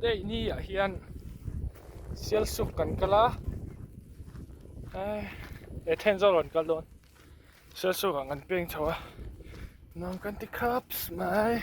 Today ni ah hian Sialsuk kan kal a eh Thenzawl rawn kal dawn Sialsuk ah kan peng chho a nuam kan ti khaps mai.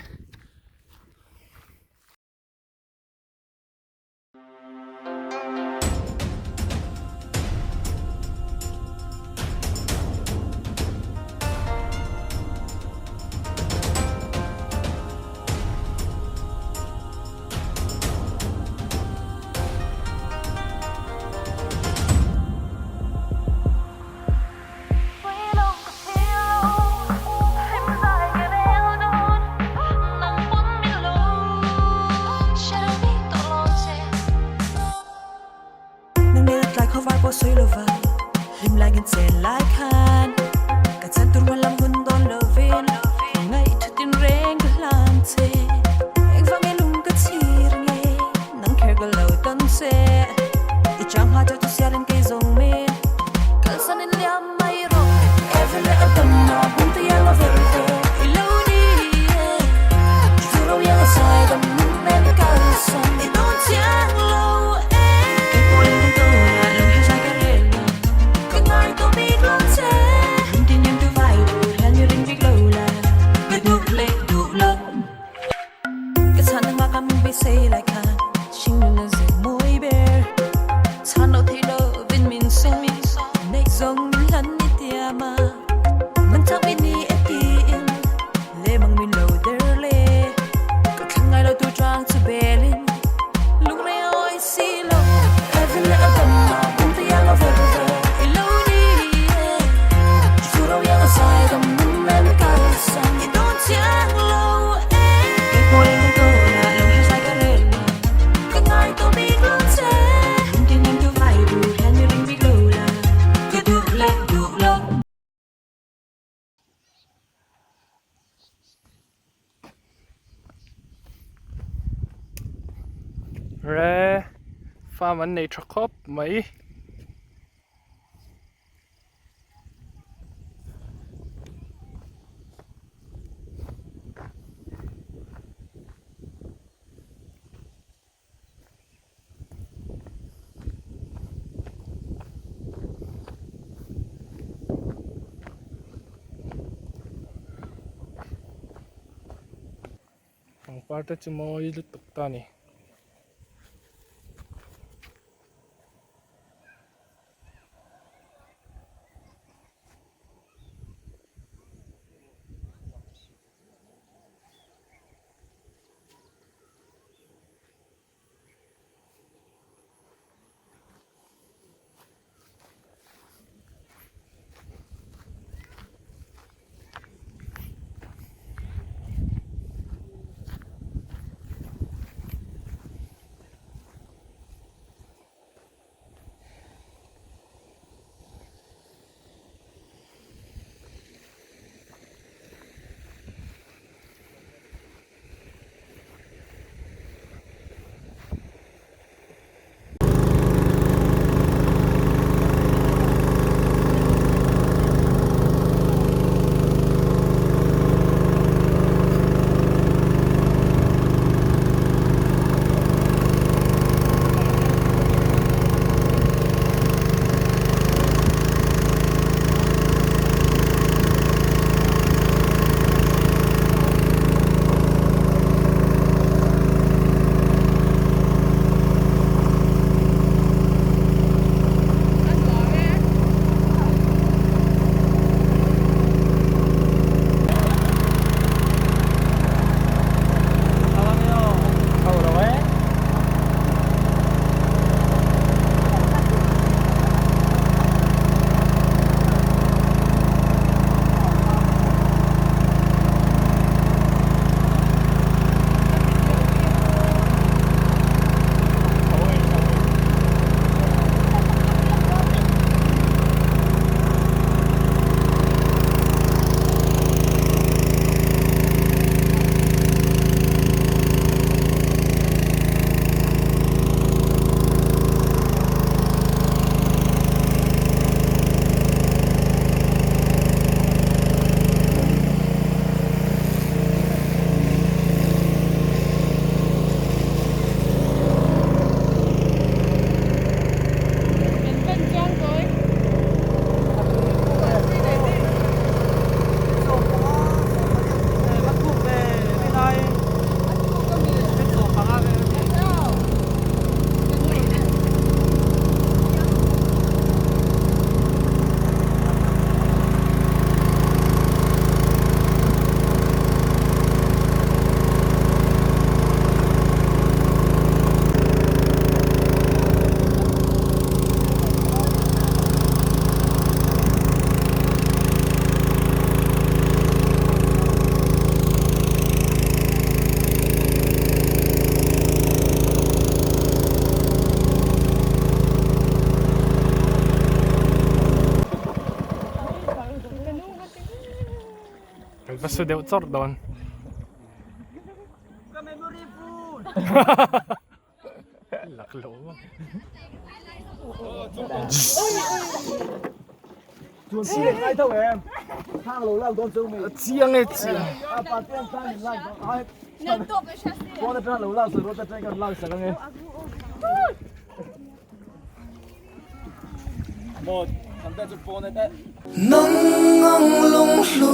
Re farm an nei tha khawp mai. Pangpar te chu mawi lutuk ta a ni. Ka su deuh chawrh dawn. Ka memory full. Lak lo. Chuan si leh ngai tho em. Thang lo lak dawn chu mi. Chiang e chiang. A pa te an thang in lak dawn. Ai. Pawn atang lo lak sak rawh ta tang kan lak sak ange. Maw thang te chu pawn e te. Nang ang lung hlu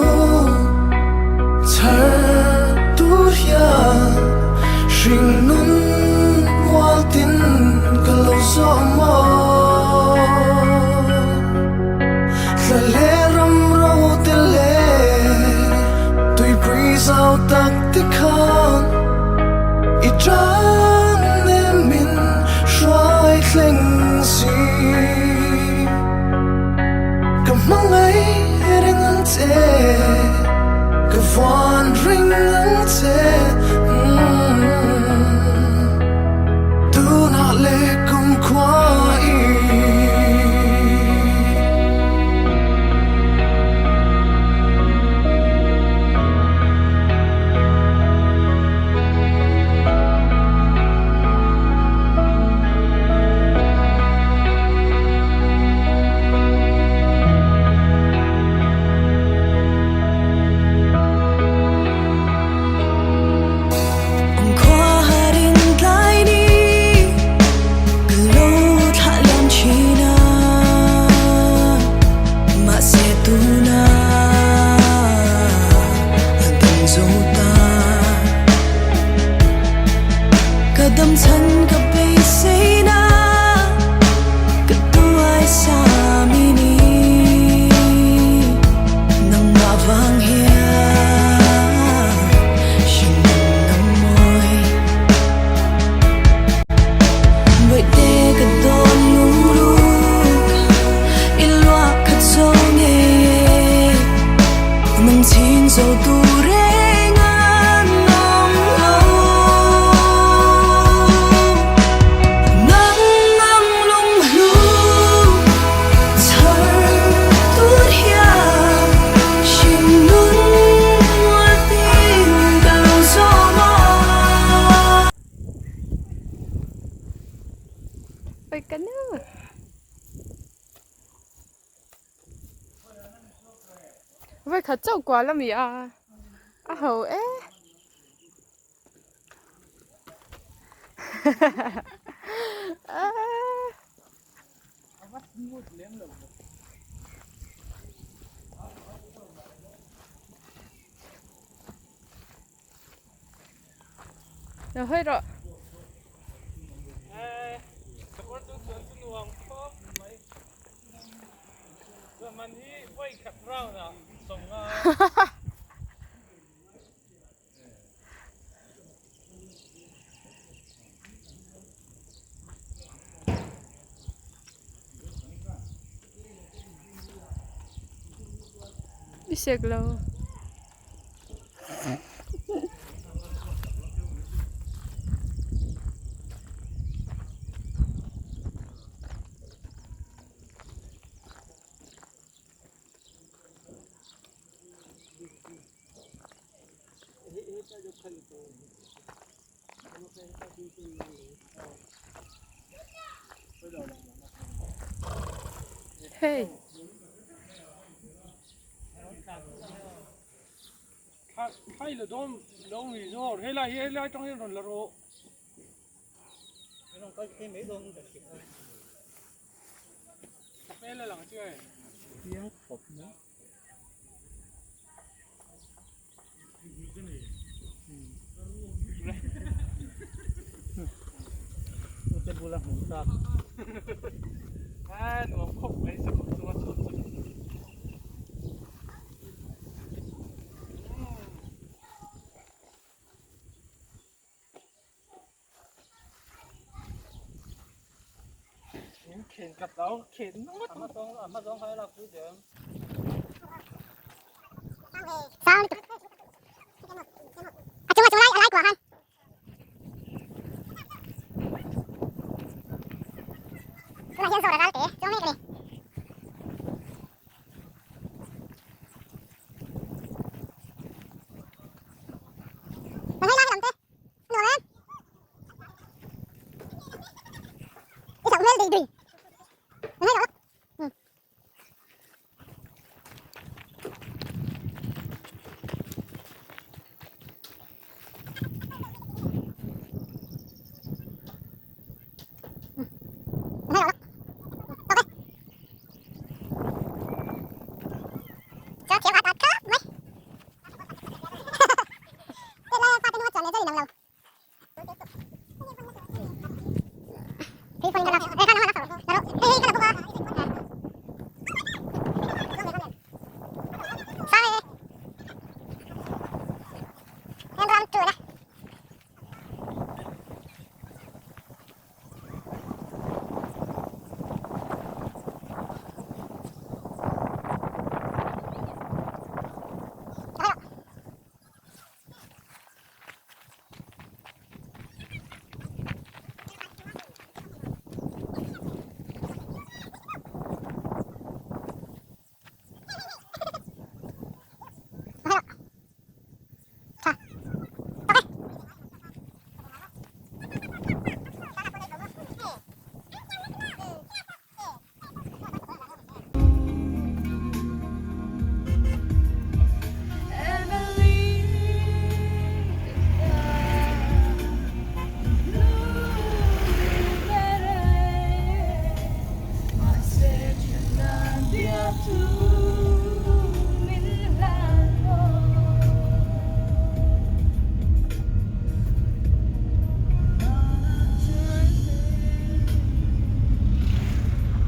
chhar tur hian hring nun mual tin ka lo zawh maw. Thla leh ram ro te leh tuipui zau tak te khan i tan em min hruai thleng si. Ka hmangaih ring ang che, ka vuan ring ang che. Tunah leh kumkhua i. Oi ka nu. Voi khat chauh kual a mi a a ho e Lo hawi rawh. I sek lo. Hey.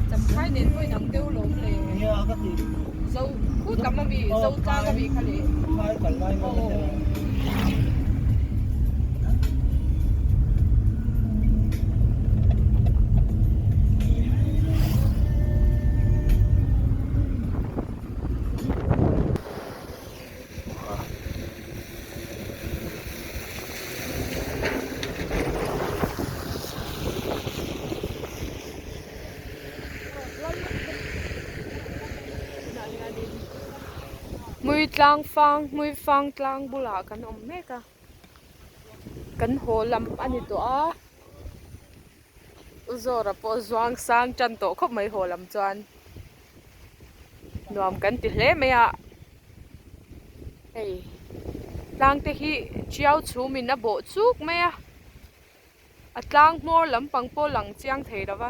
Champhai nen pawhin ang deuh lawm le. Nia ka ti. Zo khut lam ami, zo tlang ami kha le. Phai kal lai mai ka ti. Hmui tlang fang hmui fang tlang bulah kan awm mek a kan haw lam a ni tawh a u zawra pawh zuang sang tan tawh khawp mai haw lam chuan nuam kan ti hle mai a hei tlang te hi tiau chhum in a bawh chuk mai a a tlang hmawr lampang pawh lang chiang thei lo va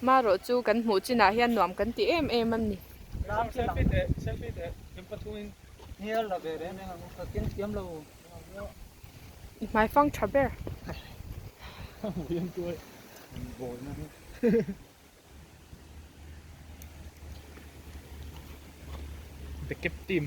marawh chu kan hmuh chinah hian nuam kan ti em em a ni. I hmaifang tha ber. The Cap Team.